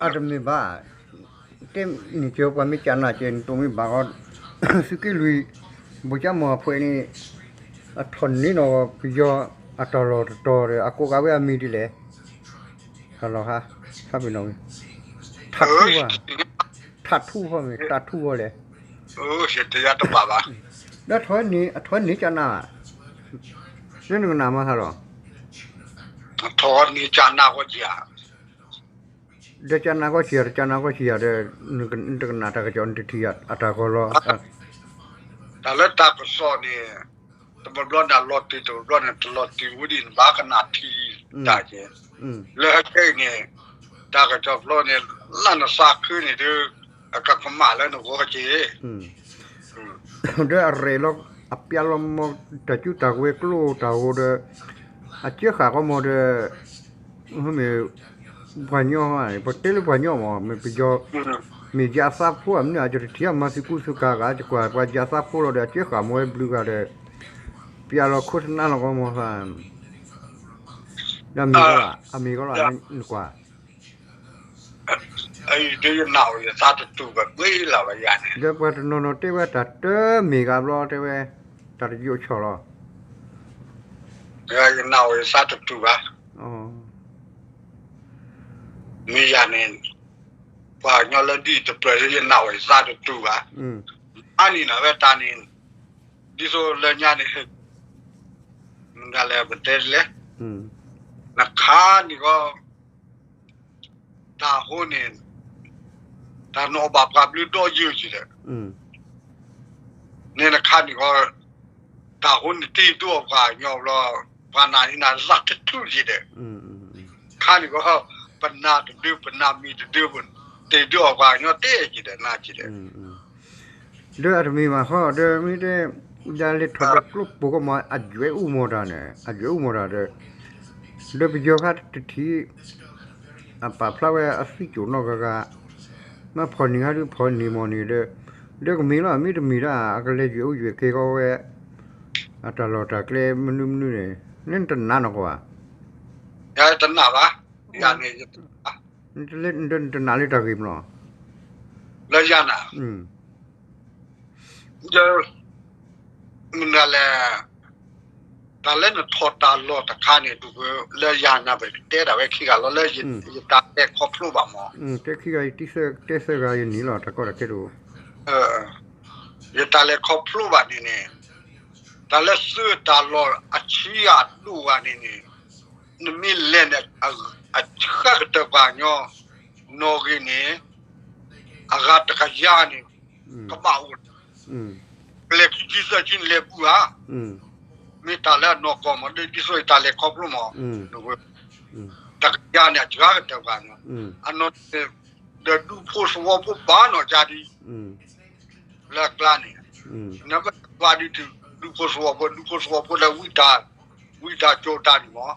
အတမ့ၢ်ဘၣ်, တဲန့ၣ်က့ၤပှၤမ့ၢ်ကနၣ်က့ၤန့ၣ် တမ့ၢ်ဘၣ်ဃီ, သုးက့လွံၢ် ဘိၣ်ကၠၢမီၤအဖှဲးန့ၣ် အထီၣ်န့ၢ်နီၣ်ပယီၤအတၢ်လီၢ်တတီၤဒီး အကိးကးဝဲအမံၤဒ်လဲၣ်, တၢ်လီၢ်ဟါ, ဖးပ့ၤနီၣ်ဝံၤ, ထးထူၣ်ဘၣ်, ထးထူၣ်ဖီမ့ၢ် တၢ်ထူၣ်ဖီလဲၣ်, ဒီးထီၣ်န့ၢ်ကနၣ်, လၢနကနၣ်မၤသးလီၤ ထီၣ်န့ၢ်ကနၣ်ကီက့ၤဧါ, ဒီးကနၣ်ကီက့ၤဧါ တကနၣ်ကီက့ၤဧါဒီး နတကနၣ်တၢ်ကစီၣ် နတထံၣ်အတၢ်ကီလီၤ, တၢ်လၢတၢ်ကစီၣ်န့ၣ် တဘျီဘျီန့ၣ် အလီၤတံၢ်တဘျီဘျီန့ၣ် တလီၤတံၢ်ဝဲဒ်န့ၣ် ဘၣ်ကနၣ်ထံတၢ်က့ၤ, လၢခဲအံၤန့ၣ် တၢ်ကစီၣ်ဖျီန့ၣ် လၢနသးခုန့ၣ်ဒီး အကကမၣ်လၢနဂီၢ်က့ၤ ဒီးအရဲၣ်လီၤ အပျဲလီၤမီၤ တၢ်ကူတၢ်ဝဲၤကျိတၢ်ဂိၤဒီး အကၢဃာ်ကီမီၤဒီး မ့ၢ် ပှၤကညီ, ပတဲလၢပှၤကညီမး မ့ၢ်ပယီၤ, မ့ၢ်ယသးဖိအမနုၤ အကတထံၣ်အမၤသုးကူသုးကၤဂၤ ကကွၢ်ပှၤယသးဖိလီၤဒီး အကၢဃာ်မီၤဝဲဘျုးဂၤဒီး ပျဲလီၤခိၣ်သနါလီၤကီမီၤသး ဒီးမ့ၢ်ကီလီၤ, အမ့ၢ်ကီလီၤ, နကွၢ် ဒ်ယနၢ်ဝဲယသးတတူာ်ဘၣ်လၢၤဘၣ်ယၤန့ၣ်, ဒီးပှၤတနီၤနီၤတဲဝဲတၢ်တမ့ၢ်ဂၤဘျီတဲဝဲ, တၢ်တယိးဆီၣ်လီၤ, ယနၢ်ဝဲယသးတတူာ်ဘၣ်, မ့ၢ်ယၤန့ၣ်, ပှၤကညီလၢဒ်တပျၢၤလၢယနၢ်ဝဲယသးတတူာ်ဘၣ်, အါနံၣ်နၤဝဲတၢ်န့ၣ်, ဒ်သိးလၢညါန့ၣ်, မနုၤလဲၣ်ပတဲလဲၣ်, နခါန့ၣ်ဂီၢ် တၢ်ဟိန့ၣ်, တၢ်နီၣ်ဘၣ်ပှၤဘျုးဒီယုၢ်က့ၤဒီး, န့ၣ်နခါန့ၣ်ဂီၢ်, တၢ်ဟိန့ၣ်တ့ၢ်ဒိၣ်အပှၤကညီဘျီ, ပှၤနာ်န့ၣ်နာ်သးတထူၣ်က့ၤဒီး, ခါန့ၣ်ဂီၢ်, ပနၢ်တဒု ပနၢ်မံၤတဒု, တ့ၢ်ဒိၣ်အပှၤကညီတ့ၢ်က့ၤဒီး နာ်က့ၤဒီး ဒီးအတမ့ၢ်ဘၣ်ဃီ ဒီးမ့ၢ်တဲ, ဒ်လဲၤထီၣ်ဒီးကျိပိာ်ကီမး အယွဲၢ်အိၣ်မီၤတၢ်န့ၣ် အယွဲၢ်အိၣ်မီၤတၢ်ဒီး, ဒီးပယီၤခါတထံၣ်, အပာ်ဖျါဝဲအသံကၠိၣ်နီၢ်ဂၤဂၤ, မ့ၢ်ဖီၣ်န့ၢ်ဟါဒုးဖီၣ်န့ၢ်မီၢ်န့ၣ်ဒီး, ဒီးကမ့ၢ်လီၤ မ့ၢ်တမ့ၢ်ဒၣ် အကလဲၤယွဲၢ်အိၣ်ယွဲၢ်က့ၤကီဝဲ, အတၢ်လီၢ်တၢ်ကျဲမနုၤမနုၤန့ၣ် နတနာ်နီၢ်ကီၢ်ဘၣ်, တနာ်ဘၣ်, ယၤန့ၣ် နတနာ်လၢတၢ်ဂ့ၢ်မးလီၤ, လၢယၤနၤ, ဒီး, မနုၤလဲၣ်, တၢ်လၢနထီၣ်တၢ်လီၢ်တခါန့ၣ် ဒ်လၢယၤနၤ ပတဲဒၣ်ဝဲခံဂၤလီၤ လၢယတၢ်တဲခီဖျိဘၣ်မး, တဲခံဂၤ တဲသၢဂၤယနံၤလီၤ တၢ်ကီတၢ်ခဲတအိၣ်, ယတၢ်လဲၤခီဖျိဘၣ်န့ၣ်န့ၣ်, တၢ်လၢသုးတၢ်လီၢ်အဆံအဒိၣ်ဂၤန့ၣ်န့ၣ်, နမ့ၢ်လဲၤန့ၣ်, အဆှၢကတၢၢ်ပှၤကညီ, နီၣ်ဂံၢ်န့ၣ်, အဂၤတကယၤန့ၣ်, ကဘၣ်အိၣ်, ကလဲၤခံဆံသၢဆံန့ၣ်လဲၤဘူးဧါ, မ့ၢ်တၢ်လၢအနီၢ်ကီၢ်မး ဒ်သိးယတၢ်လဲၤခီဖျိမး, တကယၤန့ၣ် အစှၤကတၢၢ်ပှၤကညီ, အနီၢ်န့ၣ်, ဒီးဒူဖိသဝီဖိဘၣ်နီၢ်ကၠါဒ် လၢအကျါန့ၣ်, နဘၣ်ကွၢ်ဒ်တုၤ ဒူဖိသဝီဖိ ဒူဖိသဝီဖိလၢ ဝံတၢ်ကၠိတၢ်န့ၣ်မး,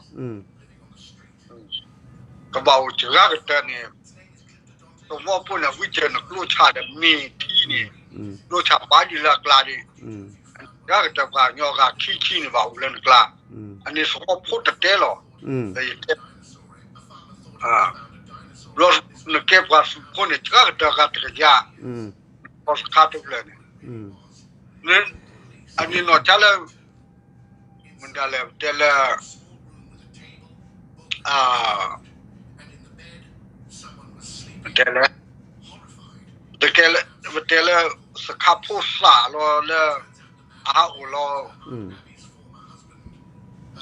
ကဘၣ်အိၣ်စှၤကတၢၢ်န့ၣ်, သဝီဖိန့ၣ် ဝံကၢၢ်န့ၣ် ကျိဆၣ်ဒီးမ့ၢ်ထံန့ၣ်, ကျိဆၣ်ဘၣ်ဒ်လၢအကျါဒ်, စှၤကတၢၢ်ပှၤကညီဂၤခံဆံန့ၣ်ဘၣ်အိၣ်လၢနကျါ, အန့ၣ်သဝီဖိတတဲလီၤ, လၢယတဲ ဘျီနကဲပှၤသုးဖိန့ၣ် စှၤကတၢၢ်ဂၤတကယၤ, ခီစခါတဖျၢၣ်န့ၣ်, အန့ၣ်နီၢ်ကၠါလၢ, မတၤလဲၣ် ပတဲလၢ, ပတဲလၢ, ပတဲလၢ, ပတဲလၢ, စခါဖိသၣ်လီၤလၢ, အဟးအိၣ်လီၤ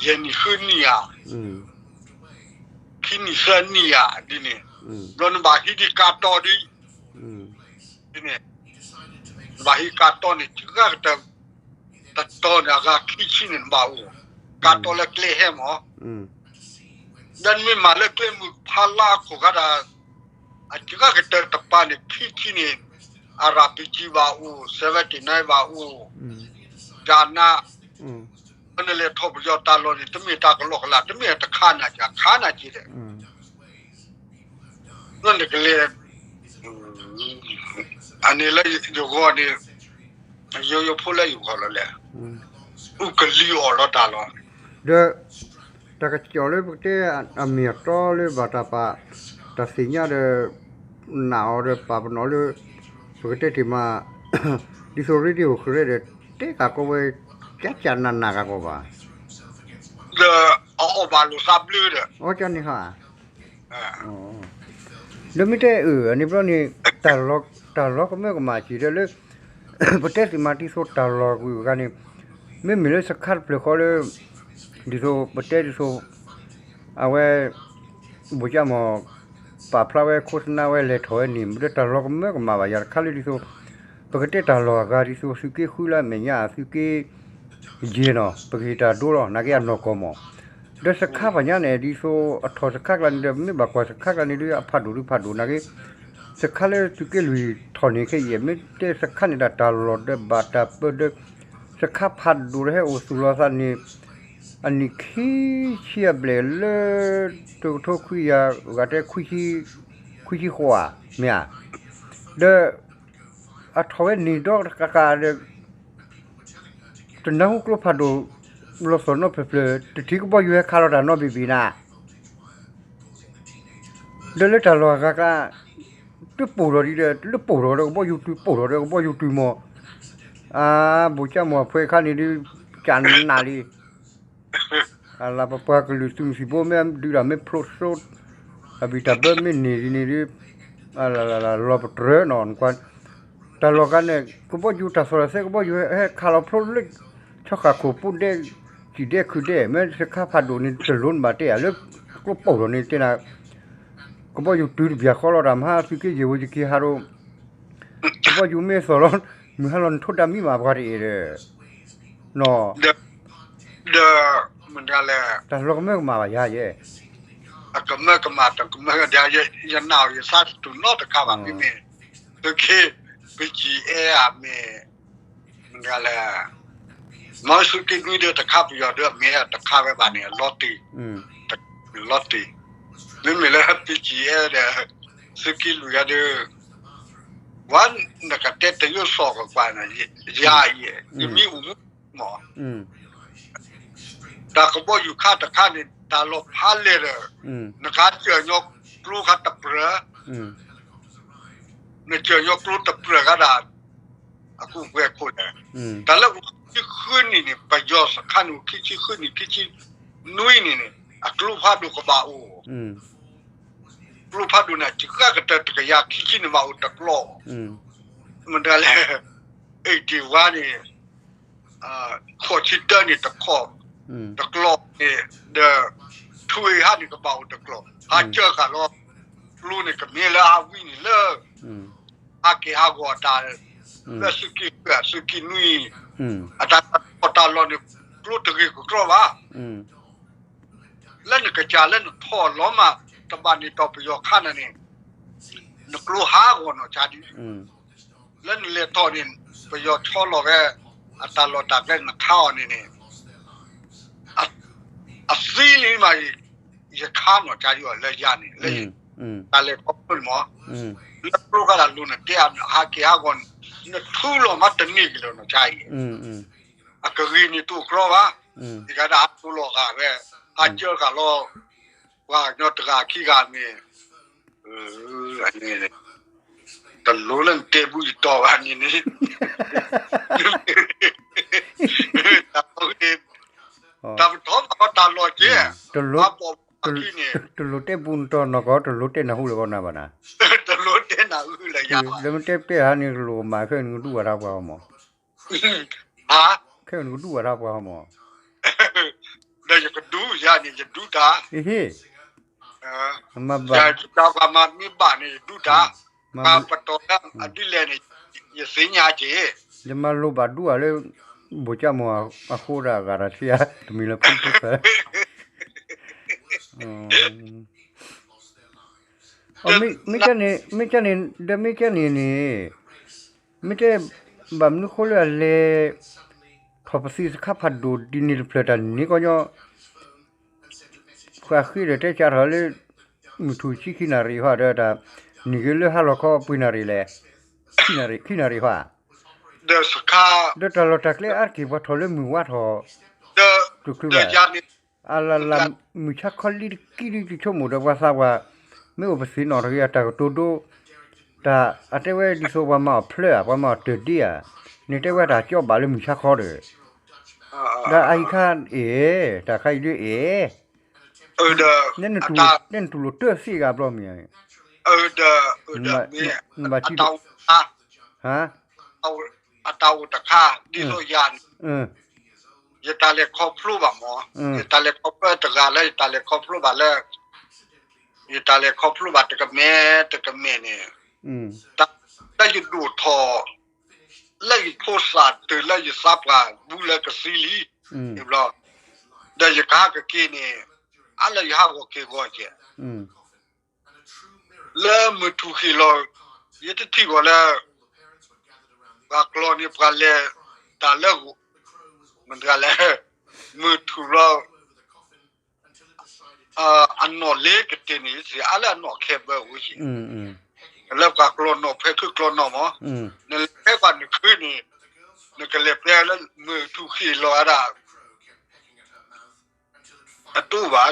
ယဲၢ်နံၣ်ဃုနံၣ်ဧါ, ခံနံၣ်သၢနံၣ်ဧါ ဒ်န့ၣ်, ဘျီနဘၣ်ဟံးဒံးကါတီဒ်, ဒ်န့ၣ်, နဘၣ်ဟံးကါတီန့ၣ် စှၤကတၢၢ်, တတီၤန့ၣ် အဂၤခံဆံန့ၣ်နဘၣ်အိၣ်, ကါတီလၢကျဲဟဲမး, ဒီးနမ့ၢ်မၤလၢကျဲမုၢ်ဖးလါအခိၣ်ခါဒၣ်, အစှၤကတၢၢ်တပၤန့ၣ် ခံဆံန့ၣ်, အရၤပံကံဘၣ်အိၣ် seventy nine ဘၣ်အိၣ်, ကနါ, နလဲၤထီၣ်ပယီၤတၢ်လီၢ်န့ၣ် တမ့ၢ်တၢ်ကလီကလး တမ့ၢ်တခါနၤကခါနၤက့ၤဒီး, လၢနကလဲၤ, အန့ၣ်လၢယဂီၢ်န့ၣ်, ယိယိဖိလၢယဂီၢ်လီၤလဲၣ်, အူကလံၤအီၣ်လီၤတၢ်လီၤ, ဒီး, တၢ်ကစီၣ်လၢပကတဲ, အမ့ၢ်အတီလၢဘၣ်တၢ်ပာ်, တၢ်သ့ၣ်ညါဒီး နာ်အီၤဒီးပာ်ပနီၣ်လၢ ပကတဲတ့ၢ်မး ဒ်သိး radio ဃဲၤဒီး တဲကးကီဝဲ ကကနနကးကီဘၣ်. ဒီးအအီၣ်ဘၣ်လိာ်သးဘျုးဒီး အကန့ၣ်ဟါ ဒီးမ့ၢ်တဲအၢ အန့ၣ်ဘျီန့ၣ် တၢ်လီၤကမၢကမၣ်စံးဒီးလၢ ပတဲသ့ၣ်မးဒ်သိးတၢ်လီၢ်ကွံာ်အဂၤန့ၣ် မ့မ့ၢ်လၢစခါတဖျၢၣ်ဃီလၢ ဒ်သိးပတဲဒ်သိး အဝဲ ဘိၣ်ကၠၢ်မီၢ် ပာ်ဖျါဝဲခိၣ်သနၢဝဲလဲၤထီၣ်ဝဲန့ၣ် မ့ၢ်ဒီးတၢ်လီၤကမၢကမၣ်ဘၣ်ယၤတခါလၢဒ်သိး ပကတဲတၢ်လီၢ်အဂၤဒ်သိး သုးက့ဃုလၢအမဲာ်ညါ သုးက့ ယဲၢ်နီၤ ပကဟ့ၣ်တၢ်ဒိလီၤ နာ်က့အနီၢ်ကီၢ်မီၢ် ဒီးစခါပှၤညါန့ၣ် ဒ်သိးအထီၣ်စခါကျါန့ၣ်ဒီး မ့ၢ်ဘၣ်ကွၢ်စခါကျါန့ၣ်ဒီး အဖးဒိၣ်ဒုးဖးဒိၣ်နာ်က့ စခါလၢသုးက့လွံၢ်ထီၣ်န့ၣ်ခဲအံၤ မ့ၢ်တဲစခါန့ၣ်ဒၣ်တၢ်လီၢ်ဒီးဘၣ်တၢ်ပၢဒီး စခါဖးဒိၣ်ဒီးဟဲအိၣ်သူၣ်လီၤသးန့ၣ် အနံၣ်ခံဆံအဘျဲၣ်လၢ တကထိခွံကယၤ ဂၤတဲ ခွံဆံဃိးဧါ မ့ၢ်ဧါ ဒီး အထီၣ်ဝဲန့ၣ်ဒီးတကးကးဒီး တနၢ်ဟူကျိဖးဒိၣ် လီၤသီၣ်နီတဖျၢၣ်ဖျၢၣ် တထံၣ်ကဘီယူၤဟဲခးလီၤတၢ်နီတဘ့ၣ်ဘ့ၣ်နၤ ဒီးလၢတၢ်လီၢ်အဂၤကျါ တပိၢ်ထီၣ်ဒံးဒီး လၢပိၢ်ထီၣ်ဒီးကဘီယူၤတုၤ ပိၢ်ထီၣ်ဒီးကဘီယူၤတုၤမီၢ် အါ ဘိၣ်ကၠၢ်မီၢ်အဖှဲခါန့ၣ်ဒုး ကနးလံ အလၤပပှၤကလုာ်သုးမုၢ်သံၣ်ဘိမ့ၢ်ဒုးတၢ်မ့ၢ်ဖျိးစိ တၢ်ဘံၣ်တၢ်ဘၢမ့ၢ်န့ၢ်ဒ်န့ၣ်ဒုး အလၤလၤလၤလီၤပတြၢၤနီၤ နကွၢ် တၢ်လီၢ်ဂၤန့ၣ် ကဘီယူၤတၢ်သီၣ်တၢ်သဲကဘီယူၤဟဲခးလီၤဖျိလၢ ဆီဃာ်ခိၣ်ပူၤဒဲး စံၣ်ဒဲးခုၣ်ဒဲး မ့ၢ်စခါဖးဒိၣ်န့ၣ် တလိၣ်နဘၣ်တဲယၤလၢ ကျိပိၢ်ထီၣ်န့ၣ်တဲနၤ ကဘီယူၤတုၤတဘျီဃီလီၤတၢ်မဟါ သုးက့ယဲၢ်ဝဲယက့ၤဟးဒီး ကဘီယူၤမ့ၢ်သီၣ်လီၤ မုၢ်ဟါလီၤနထိးတၢ်မံဘၣ်ပှၤတအဲၣ်ဒီး နီၤ ဒီး မတၤလဲၣ် တၢ်လီၤကမၢကမၣ်ဘၣ်ယၤယဲ အကမၢကမၣ်တကမၢ ယနာ်အီၤယသးတတူၢ်နီတခါဘၣ် မ့မ့ၢ် သုးက့ ပကံအဲၣ်ဧါမ့ၢ် မတၤလဲၣ် မ့ၢ်သုးက့နွံဒီးတခါ ပယီၤဒီးအမ့ၢ်တခါဝဲဘၣ်န့ၣ် အလီၤတံၢ် လီၤတံၢ် မ့မ့ၢ်လၢ ပကံအဲၣ်ဒီး သုးက့လွံၢ်ဂၤဒီး ဝဲနကတဲတယိၣ်စီၣ်ကကွၢ်န့ၣ် ယၤအံၤ ယမ့ၢ်အိၣ်မူမီၢ် တၢ်ကဘီယူၤခါတခါန့ၣ် တၢ်လီၤဖးလဲၢ်ဒီး နကစၢၢ်ညီကျိခါတပြၢၢ် နစၢၢ်ညီကျိတပြၢၢ်ဂၤဒၣ် အကူအကွဲခိၣ်လဲၣ် တၢ်လၢအိၣ်ခံဆံဃုနံၣ်န့ၣ် ပယီၤစခါန့ၣ် အိၣ်ခံဆံဃုနံၣ် ခံဆံနွံနံၣ်န့ၣ် အကျိဖးဒိၣ်ကဘၣ်အိၣ် ကျိဖးဒိၣ်န့ၣ် တဂၤကတၢၢ်တကယၤခံဆံန့ၣ်ဘၣ်အိၣ်တကျီ မတၤလဲၣ် eighty-oneန့ၣ် ဃိးဆံတၢန့ၣ်တခီ တကျီန့ၣ် ဒီး ထွံၣ်ဟါန့ၣ်ကဘၣ်အိၣ်တကျီ ဟးစၢဃာ်လီၤ ကျိန့ၣ်ကမ့ၢ်လၢအဝံၤန့ၣ်လၢ ဟးက့ၤဟးဂီၤတၢ် လၢသုးက့ဃု သုးက့နွံ အတၢ်ထီၣ်တၢ်လီၤန့ၣ် ကျိတဂ့ၤကကျီဘၣ် လၢနကစၢ်လၢနထီၣ်လီၤမး တဘၣ်န့ၢ်တီၢ်ပယီၤခါန့ၣ်န့ၣ် နကျိဟးဂီၤနီၢ်ဆါဒ် လၢနလဲၤထီၣ်န့ၣ် ပယီၤဆီလီၤဝဲ အတၢ်လီၢ်တၢ်ကျဲနခါအီၤန့ၣ်န့ၣ် အသံလံမး ယခါနီၢ်ဆါဒ်အီၤလၢယၤန့ၣ် လၢ တၢ်လဲၤထီၣ်န့ၣ်မး လၢကျိခါတၢ်လိၤနတဲအဟးက့ၤဟးဂီၤန့ၣ် နထူလီၤမးတန့ၢ်က့ၤလီၤနီၢ်ဆါအံၤ အကဂ့ၤန့ၣ်တအိၣ်ကျီဘၣ် ယကဒၣ်ဟးထူလီၤဂာ်ဝဲ ဟးစၢဃာ်လီၤ ပှၤကညီတဂၤခံဂၤမ့ၢ် တလိၣ်လၢနတဲဘူးယတီၢ်ဘၣ်န့ၣ်န့ၣ် တၢ်ပထီဘၣ်ဃီတၢ်လီၢ်က့ တလိၣ်တဲဘူးနတီၢ်နီၢ်ကီၢ် တလိၣ်တဲဘူးနတီၢ်နီၢ်ကီၢ် တလိၣ်တဲနၢ်ဟူလၢၤကီၢ်နၤဘၣ်နၤ တလိၣ်တဲနၢ်ဟူလၢၤယၤ လၢမ့ၢ်တဲပျဲဟါန့ၣ် ကလိၣ်ကမၣ်ခဲအံၤနကဒူဘၣ်တၢ်ပှၤဂီၢ်မး ဟါ ခဲအံၤနကဒူဘၣ်တၢ်ပှၤဂီၢ်မး ဒီးယကဒူယၤန့ၣ် ယဒူတၢ် ဟ့ၣ် မ့ၢ်ဘၣ် ယတၢ်ပှၤမၤမ့ၢ်ဘၣ်န့ၣ် ယဒူတၢ် မၤပတီၢ်လၢအဒ်လဲၣ်န့ၣ် ယသ့ၣ်ညါက့ၤ ယမၤလိဘၣ်ဒူအီၤလၢ ဘိၣ်ကၠၢ်မီၢ်အဃိဒီးအဂၤတၢ်ဆံးဧါ တမံၤလၢဖုဖုဖဲ မ့ၢ်ကန့ၣ် မ့ၢ်ကန့ၣ် ဒီးမ့ၢ်ကန့ၣ်န့ၣ် မ့ၢ်တဲ ဘၣ်မနုၤဃိလၢအလဲၤ ထီၣ်ပသံးစခါဖးဒိၣ်ဒ်န့ၣ်တဖျၢၣ် တၢ်န့ၣ်ကီညီ ဃာ်ဃ့ဒီးတဲကးထီၣ်လၢ မုၢ်ထူၣ်ဆံခံနၣ်ရံၣ်ဟီဒီးတၢ် န့ၢ်က့ၤလၢဟါလီၤခီပှဲၤနၣ်ရံၣ်လဲၣ် ခံနၣ်ရံၣ် ခံနၣ်ရံၣ်ဟီ ဒီးတၢ်လီၢ်တၢ်ကျဲအါတက့ၢ် ပှၤထီၣ်လၢမုၢ်ဝါထီၣ် တချုးဘၣ် အလၢ်လၢ် မုၢ်ဆါခီလံတကံဒုး တဆိကမိၣ်ဒီးပှၤသးပှၢ် မ့ၢ်အိၣ်ပသ့ၣ်နီၣ်တဂ့ၤ အတၢ်ကတိၤဒိ, တၢ်အတဲဝဲဒ်သိးပှၤမၤအီၤဖျၢၣ်ဧါ ပှၤမၤအီၤတၢ်ဒ့ဧါ, န့ၣ်တဲဝဲတၢ်ကၠီဘၣ်လၢမုၢ်ဆါခီဒီး, ဒီးအအံၤခါအဲၣ်, တၢ်ခါအံၤဒ်အဲၣ်, နဲနတူၢ်လိာ်တၢ်သ့ဂၤဘျီမ့ၢ်, ဘၣ်, အတၢ်အိၣ်တခါ ဒ်သိးယၤန့ၣ် ယတၢ်လဲၤခီဖျိဘၣ်မး, ယတၢ်လဲၤခီဖျိတဂၤလၢ ယတၢ်လဲၤခီဖျိဘၣ်လၢ ယတၢ်လဲၤခီဖျိဘၣ်တကမဲာ်တကမဲာ်န့ၣ်, တၢ်လၢယဒိၣ်ထီၣ် လၢယဖိသၣ်တုၤလၢယသးပှၢ်ဘူးလၢကသံလံ, ဘျီ, ဒီးယကဟးကက့ၤန့ၣ်, အါလၢယဟးဂီၤက့ၤဂီၤကဲး လၢမုၢ်ထူၣ်ဃ့ၢ်လီၤ, ယတထံၣ်ဂီၤလၢ ပှၤကျီန့ၣ် ပှၤလဲၤတၢ်လၢဂီၤ, မတၤလဲၣ်, မုၢ်ထူၣ်လီၤ, အနီၣ်လ့ကတ့ၢ်န့ၣ် ယစံးအါလၢအနီၣ်ခဲဘၢဧိၤယံၤ, လၢပှၤကျီနီၣ်ဖဲခုကျီနီၣ်မး, နလဲၤဖဲပှၤနခုန့ၣ်, နကလဲၤပျဲလၢမုၢ်ထူၣ်ဃ့ၢ်လီၤဝဲဒၣ် အတူၢ်ဘၣ်,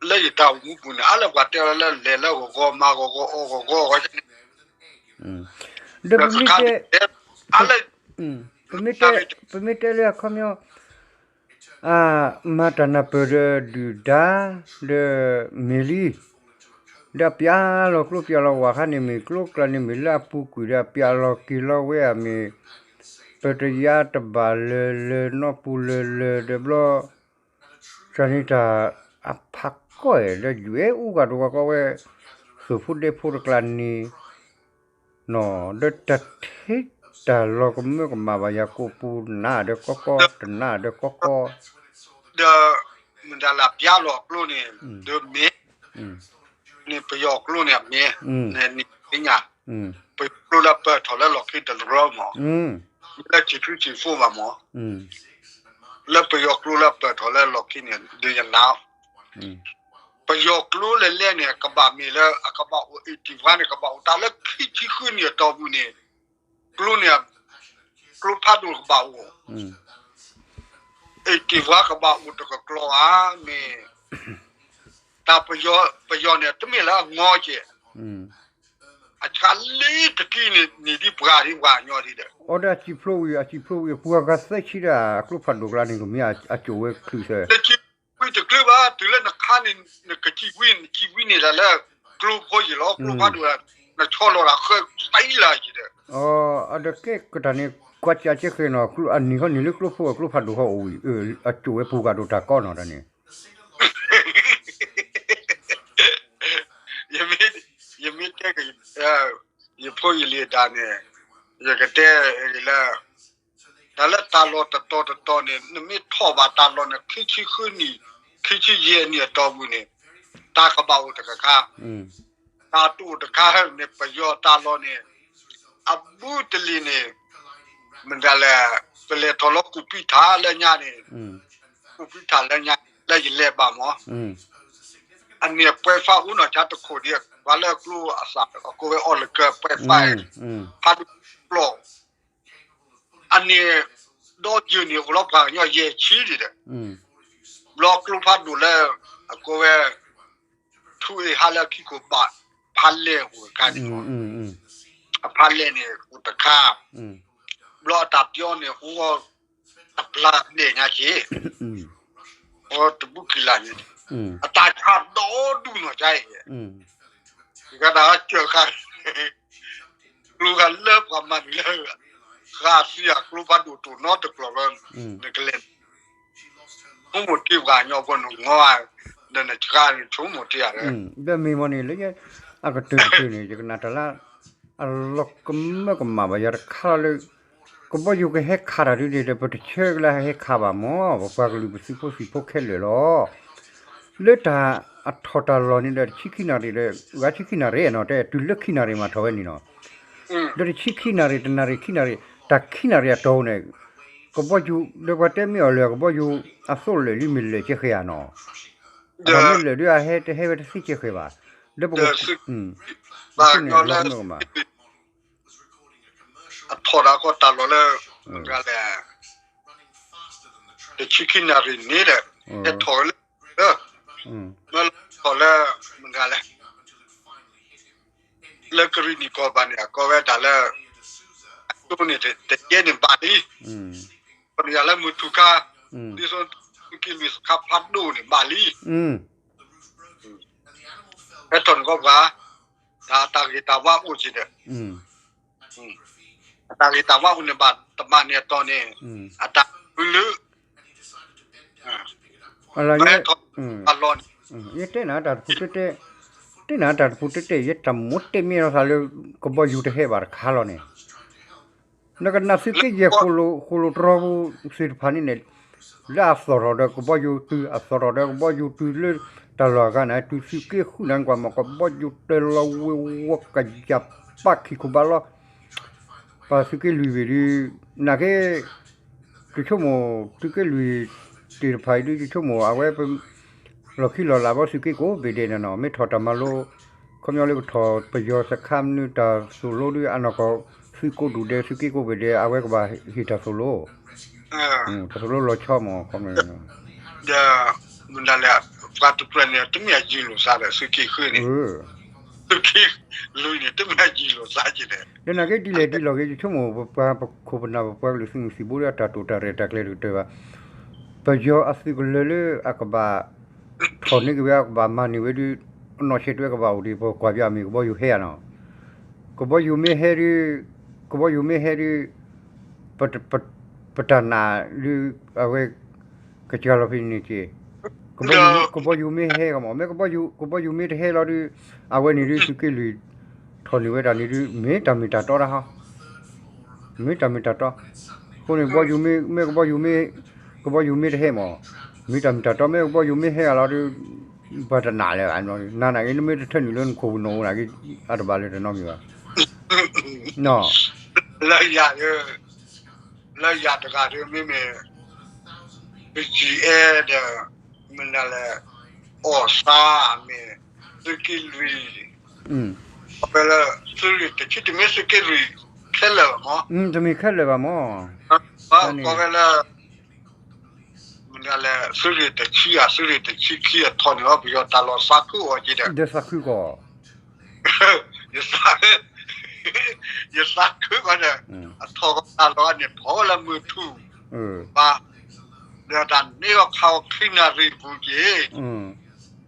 လၢယတၢ်အိၣ်မူပူၤန့ၣ် အါလၢပှၤတဲလီၤလၢလဲၤလၢဂီၤဂီၤမၤဂီၤဂီၤအီၣ်ဂီၤဂီၤဝဲန့ၣ်, ဒီးပမ့ၢ်တဲ, ပမ့ၢ်တဲ, ပမ့ၢ်တဲလၢအခီပညီ, မၤတၢ်နၢ်ပၢၢ်ဒီးဒုၣ်ဒါ, ဒီးမ့ၢ်လံ, ဒီးပျးလီၤကျိပျးလီၤဝၢ်ခါန့ၣ်မ့ၢ်ကျိကျါန့ၣ်မ့ၢ်လၢအပူၤကွံာ်ဒီးပျးလီၤက့ၤလီၤဝဲဧါမ့ၢ်, ပတယါတဘၣ်လၢၤလၢၤ နီၢ်ပူၤလၢၤလၢၤဒီးဘျီ တၢ်န့ၣ်တၢ်အဖးကီၢ်အဲၣ်လၢယွဲအူဂၤတဝါကီဝဲ, သုးဖိဒဲဖိတကျါန့ၣ်, ဒီးတၢ်ထံၣ်တၢ်လီၤကမၢကမၣ်ဘၣ်ယၤကိာ်ပူၤနးဒီးကီကီ, တနးဒီးကီကီ, ဒီးမတၤလဲၣ်ပျးလီၤကျိန့ၣ်, ဒီးမ့ၢ် န့ၣ်ပယီၤကျိန့ၣ်အမ့ၢ်, န့ၣ်သ့ၣ်ညါ, ပယီၤကျိလၢပၢၢ်ထီၣ်လၢလီၢ်ခံတလီၤမး, လၢဆံးထူဆံးဖိဘၣ်မး, လၢပယီၤကျိလၢပၢၢ်ထီၣ်လၢလီၢ်ခံန့ၣ် ဒုးယနၤ, ပယီၤကျိလဲၤလဲၤန့ၣ် ကဘၣ်မ့ၢ်လၢအကဘၣ်အိၣ် eighty-one န့ၣ် ကဘၣ်အိၣ်တၢ်လၢခံဆံဃုနံၣ်အတီၢ်ပူၤန့ၣ်, ကျိန့ၣ်, ကျိဖးဒိၣ်ကဘၣ်အိၣ် eighty-one ကဘၣ်အိၣ်တကကျီၤဧါ, မ့ၢ်တၢ်ပယီၤ, ပယီၤန့ၣ် တမ့ၢ်လၢအငီကဲး, အဆါလံတကံန့ၣ် န့ၢ်ဒံးပှၤဒံးပှၤညီဒံးဒီး, အိၣ်ဒီးအစံၣ်ဖျိဝံၤ အစံၣ်ဖျိဝံၤ ပှၤဂၤသၢဆံဒီး ကျိဖးဒိၣ်ကျါန့ၣ် ကမ့ၢ်အစိာ်ဝဲချုးသၢ နစံၣ်ဝံၤတချုးဘၣ် တုၤလၢနခါန့ၣ် နကစံၣ်ဝံၤ နစံၣ်ဝံၤန့ၣ်ဒၣ်လၢ ကျိဖိယံၤလီၤ ကျိဖးဒိၣ်, နဆီလီၤတၢ်ဃၢသံလၢယံၤဒီး, အဒီးကဲကတၢၢ်န့ၣ် ကွၢ်စးကဲဃဲနီၤ အနံၣ်ဃီန့ၣ်လၢကျိဖိအကျိဖးဒိၣ်ဃီအိၣ်ဝံၤ အစိာ်ဝဲပှၤဂၤဒိၣ်တၢ်ကီနီၤတၢ်န့ၣ် ယမ့ၢ်တဲက့ၤ ယဖိယလံၤတၢ်န့ၣ် ယကတဲလၢ တၢ်လၢတၢ်လီၢ်တတီၤတတီၤန့ၣ် နမ့ၢ်ထီၣ်ဘၣ်တၢ်လီၢ်န့ၣ် ခံဆံဃုနံၣ် ခံဆံယဲၢ်နံၣ်အတီၢ်ပူၤန့ၣ် တၢ်ကဘၣ်အိၣ်တကခါ, တၢ်တအိၣ်တခါန့ၣ် ပယီၤတၢ်လီၢ်န့ၣ် အဘူးတလံၤန့ၣ် မတၤလဲၣ် ပလဲၤထီၣ်လၢကူၣ်ပံထၣ်လၢညါန့ၣ်, ကူၣ်ပံထၣ်လၢညါ လၢယလဲၤဘၣ်မး, အန့ၣ်ပှဲၤဖးအူနီၢ်ဆါတခိၣ်ဒံး ပှၤလၢကျိအသး အကိးဝဲအီၣ်လၢကၢပှဲၤဖး, ဖးဒိၣ်ပျီၢ်, အန့ၣ် ဒီးယုၢ်န့ၣ်အိၣ်လီၤပှၤကညီယဲၢ်ဆံဒံးဒီး, ဘျီကျိဖးဒိၣ်လၢ အကိးဝဲ ထူအ့ဟးလၢခံခိၣ်ဘၣ် ဖးလဲၢ်အိၣ်အခါန့ၣ်, အဖးလဲၢ်န့ၣ်အိၣ်တခါ, ဘျီအတၢ်ပျီန့ၣ် အိၣ်တပျၢ်ဒဲးညါက့ၤ, အိၣ်တဘူၣ်ကံလၢ်န့ၣ်, အတၢ်ဆါဒီဒူၣ်နီၢ်ကါအံၤ, ယကဒၣ်စၢဃာ် ကျိဃာ်လၢပှၤမၤနုၤလၢ ဃာ်သံအကျိဖးဒိၣ်တိၢ်နီတကျိၤလၢ နကလဲၤ ဆိကမိၣ်တ့ၢ်ပှၤကညီဖိနငီၢ်, ဒီးနဆှါန့ၣ်ဆိကမိၣ်တ့ၢ်ဧါ, ဒီးမ့ၢ်မ့ၢ်န့ၣ် လၢအကတၢၢ်တကတၢၢ်န့ၣ် ယကနၣ်တၢ်လၢ အလီၤကမၢကမၣ်ဘၣ်ယၤတခါလၢ ကဘီယူၤကဟဲခးတၢ်ဒ်န့ၣ်ဒီး ပတဆၢကလၢဟဲခးဘၣ်မၢ် ပပှၤကလုာ်ပသုးဖိသံၣ်ဖိခဲလၢာ်လီၤ. လၢတၢ်အထီၣ်တၢ်လီၢ်န့ၣ်ဒီးတဆံခံနၣ်ရံၣ်ဒီး ဂၤဆံခံနၣ်ရံၣ်နီၤ တဲတုၤလၢခံနၣ်ရံၣ်မးထီၣ်ဝဲန့ၣ်နီၤ, ဒီးတဆံခံနၣ်ရံၣ် တနၣ်ရံၣ်ခံနၣ်ရံၣ် တၢ်ခံနၣ်ရံၣ်အတီၢ်န့ၣ် ကဘီယူၤ ဒီးပှၤတဲမ့ၢ်အီၤလၢ ကဘီယူၤအသိးလၢာ်လံမ့ၢ်လၢာ်ကဲဃဲဧါနီၤ, အမ့ၢ်လၢာ်ဒီးအဟဲတဟဲဝဲတသ့ကဲဃဲဘၣ်, ဒီးပက အထီၣ်ဒၣ်ကီၢ်တၢ်လီၢ်လၢ မတၤလဲၣ် တဆံခံနၣ်ရံၣ်န့ၣ်ဒီး ဟဲထီၣ်လၢ မ့ၢ်လီၤထီၣ်လၢ မတၤလဲၣ် လၢကရံၣ်နံၣ်ကီၢ်ဘၣ်န့ၣ် အကိးဝဲဒၣ်လၢ အဒိန့ၣ်တယဲန့ၣ်ဘၣ်လံ, ပှၤန့ၣ်ယၤလၢမုၢ်ထူၣ်ခါ, ဒ်သိးသုးက့လွံၢ်သခါဖးဒိၣ်န့ၣ်ဘၣ်လံ, ဟဲထီၣ်န့ၣ်ကီးပှၤ, တၢ်တၢ်ဂ့ၤတၢ်ဝါအိၣ်က့ၤဒီး အတၢ်ဂ့ၤတၢ်ဝါအိၣ်န့ၣ်ဘၣ်တဘၣ်န့ၣ်အတီၢ်န့ၣ်, အတၢ်မုၢ်လၢ အလီၢ်န့ၣ်, ယတဲနၤတၢ်တပူၤတဲတဲ, တဲနၤတၢ်တပူၤတဲတဲ ယတၢ်မိၣ်တဲမ့ၢ်လီၤသးလၢ ကဘီယူၤတဟဲဘၣ်တခါလီၤန့ၣ်, နကနၣ်သုးက့ယဲၢ်ဃိၣ်လိာ်တြီပူၤသ့ၣ်တဖၣ်န့ၣ်န့ၣ်, လၢအသီၣ်ထီၣ်ဒီးကဘီယူၤတုၤ အသီၣ်ထီၣ်ဒီးကဘီယူၤတုၤလၢတၢ်လီၢ်အဂၤန့ၣ် တုၤသုးက့ဃုာ်န့ၣ်ကွၢ်မး ကဘီယူၤတလီၤဝ့ၤဝီၤကယၤပာ်ခံခိၣ်ဘးလီၤ ပှၤသုးက့လွံၢ်ဘ့ၣ်ဒုး, နာ်က့, ယဆိကမိၣ် သုးက့လွံၢ်သ့ၣ်တဖၣ်အံၤဒုး ယဆိကမိၣ် အဝဲ လီၢ်ခံလီၢ်လးဘီသုးက့ကိးဘ့ၣ်ဒဲးန့ၣ်နီၤ မ့ၢ်ထီၣ်တၢ်မၤလိ, ခီပညီလၢကထီၣ်ပယီၤစခါမနုၤတၢ်သိၣ်လိဒုး အနီၢ်ကီၢ်သုးကိးဒူၣ်ဒဲး သုးက့ကိးဘ့ၣ်ဒဲး အဝဲကဘၣ်ဟ့ၣ်တၢ်သိၣ်လိ, တၢ်သိၣ်လိလီၤဆီမး ခီပညီ ဒီး မနုၤလဲၣ်, ပှၤတဖျၢၣ်န့ၣ် တမ့ၢ်အယံၤလိာ်သးဒီး သုးက့ဃုန့ၣ်, သုးက့လွံၢ်န့ၣ် တမ့ၢ်အယံၤလိာ်သးက့ၤဒီး, ဒီးနာ်က့ဒ်လဲၣ်ဒ်လဲၣ်ဂ့ၤ ယဆိကမိၣ် ပှၤပခိၣ်ပနၢ် ပပှၤကလုာ်သုးမုၢ်သံၣ်ဘိဒီး အတၢ်တိာ်တၢ်ရဲၣ်တၢ်ကျဲၤတကတၢၢ်ဘၣ်, ပယီၤအသုးကလၢၤလၢအကဘၣ် ထီၣ်န့ၢ်က့ၤဝဲ အကဘၣ်မၤန့ၢ်ဝဲဒုး, အနီၢ်ဆဲးတွဲကဘၣ်အိၣ်ဒံး ပကွၢ်ပယီၤအမံၤကဘီယူၤဟဲဧါနီၤ, ကဘီယူၤမ့ၢ်ဟဲဒုး, ကဘီယူၤမ့ၢ်ဟဲဒုး, ပတၢ်နာ်ဒုး, အဝဲ ကစှၤလီၤဖဲန့ၣ်က့ၤ, ကဘီယူၤမ့ၢ်ဟဲကမၣ် မ့ၢ်ကဘီယူၤမ့ၢ်တဟဲလီၤဒုး, အဝဲန့ၣ်ဒုး သုးက့လွံၢ် ထီၣ်န့ၢ်ဝဲဒၣ်န့ၣ်ဒုး မ့ၢ်တၢ်မ့ၢ်တၢ်တီတၢ်ဟီ, မ့ၢ်တၢ်မ့ၢ်တၢ်တီ, အဃိန့ၣ် ကဘီယူၤမ့ၢ်, မ့ၢ်ကဘီယူၤမ့ၢ်, ကဘီယူၤမ့ၢ်တဟဲမၢ်, မ့ၢ်တၢ်မ့ၢ်တၢ်တီ မ့ၢ်ကဘီယူၤမ့ၢ်ဟဲဂၤလီၤဒုး, ပှၤတနာ်လၢၤဘၣ်, နနာ်က့ နမ့ၢ်တထၢနုာ်လၢနခိၣ်ပူၤနအိၣ်နာ်က့ အတဘၣ်လၢတနီတမံၤဘၣ်, လၢယၤ လၢယၤတဂၤဒီး မ့မ့ၢ် ပကံအဲၣ်ဒီး မနုၤလဲၣ် အီၣ်သါမ့ၢ် သုးက့လွံၢ်, အဝဲလၢ သုးရ့ၣ်တဆံ တမ့ၢ်သုးက့လွံၢ်ခဲလၢာ်ဘၣ်မး, တမ့ၢ်ခဲလၢာ်ဘၣ်မး, ကီဝဲလၢ မနုၤလဲၣ် သုးရ့ၣ်တဆံဧါ သုးရ့ၣ်တဆံခံအထီၣ်န့ၣ်လီၤ ပယီၤတၢ်လီၢ်သးခုအီၤက့ၤဒီး ဒီးသးခုကီး ယသး, ယသးခုကီးဒီး အထီၣ်ကီးတၢ်လီၢ်န့ၣ် ဖီလၢမုၢ်ထူၣ်ဘၣ်, ဒီးတၢ်န့ၢ်အီၤခးအီၤခံနၣ်ရံၣ်ပူၤက့ၤ,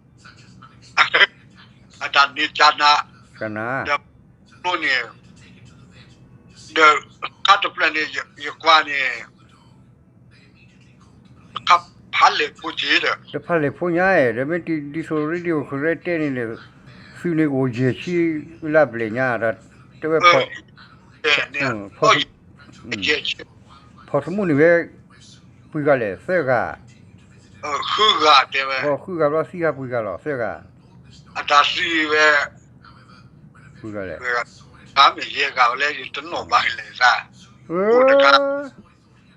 အတၢ်န့ၢ်ကနၣ်, ဒီးကျိန့ၣ်, ဒီးခါတဖျၢၣ်န့ၣ် ယကွၢ်န့ၣ် တခါဖးလဲၢ်ဖိက့ၤဒီး တဖးလဲၢ်ဖိညါ, ဒီးမ့ၢ်တဒ်သိး Radio Karen တဲန့ၣ်န့ၣ်, သုးန့ၣ်ကအိၣ်ယဲၢ်ဆံလၢအဘျဲၣ်ညါ, တဲဝဲ ဖီၣ်သမူန့ၣ်ဝဲ ပှဲၤဂၤလဲၣ် သၢဂၤ, ဃုဂၤတဲဝဲ, ဃုဂၤဘျီသံဂၤပှဲၤဂၤလီၤ သၢဂၤ, အတၢ်သံဝဲ ပှဲၤဂၤလဲၣ်, မ့ၢ်ယဲၢ်ဂၤဝဲလၢယတနီၣ်ဘၣ်လဲၣ်,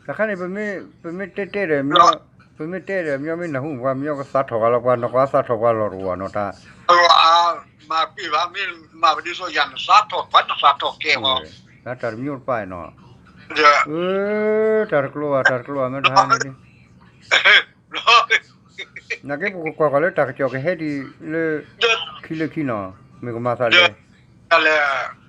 တခါန့ၣ် ပမ့ၢ်တဲတဲဒီး ပမ့ၢ်တဲဒီး မ့ၢ်မ့ၢ်နၢ်ဟူပှၤ မ့ၢ်ကသးထီၣ်ပှၤလီၤ ပှၤနီၢ်ကီၢ်သးထီၣ်ပှၤလီၢ်တအိၣ်နီၤတၢ်, မၤကွံာ်ဘၣ် မ့ၢ်မၤပဒ်သိးယၤနသးထီၣ်ပှၤ နသးထီၣ်ကဲၢ်ဂီၤ, တၢ်တမံၤအိၣ်တပၣ်နီၤ, တၢ်တကျိၤဘၣ် တၢ်တကျိၤဘၣ် မ့ၢ်တဟါန့ၣ် နာ်က့ ပကကွၢ်ကွၢ်လၢတၢ်ကစီၣ်ကဟဲဒ်လၢ ခံလၢခံနီၤ, မ့ၢ်ကမၤသးလဲၣ်, လဲၣ်,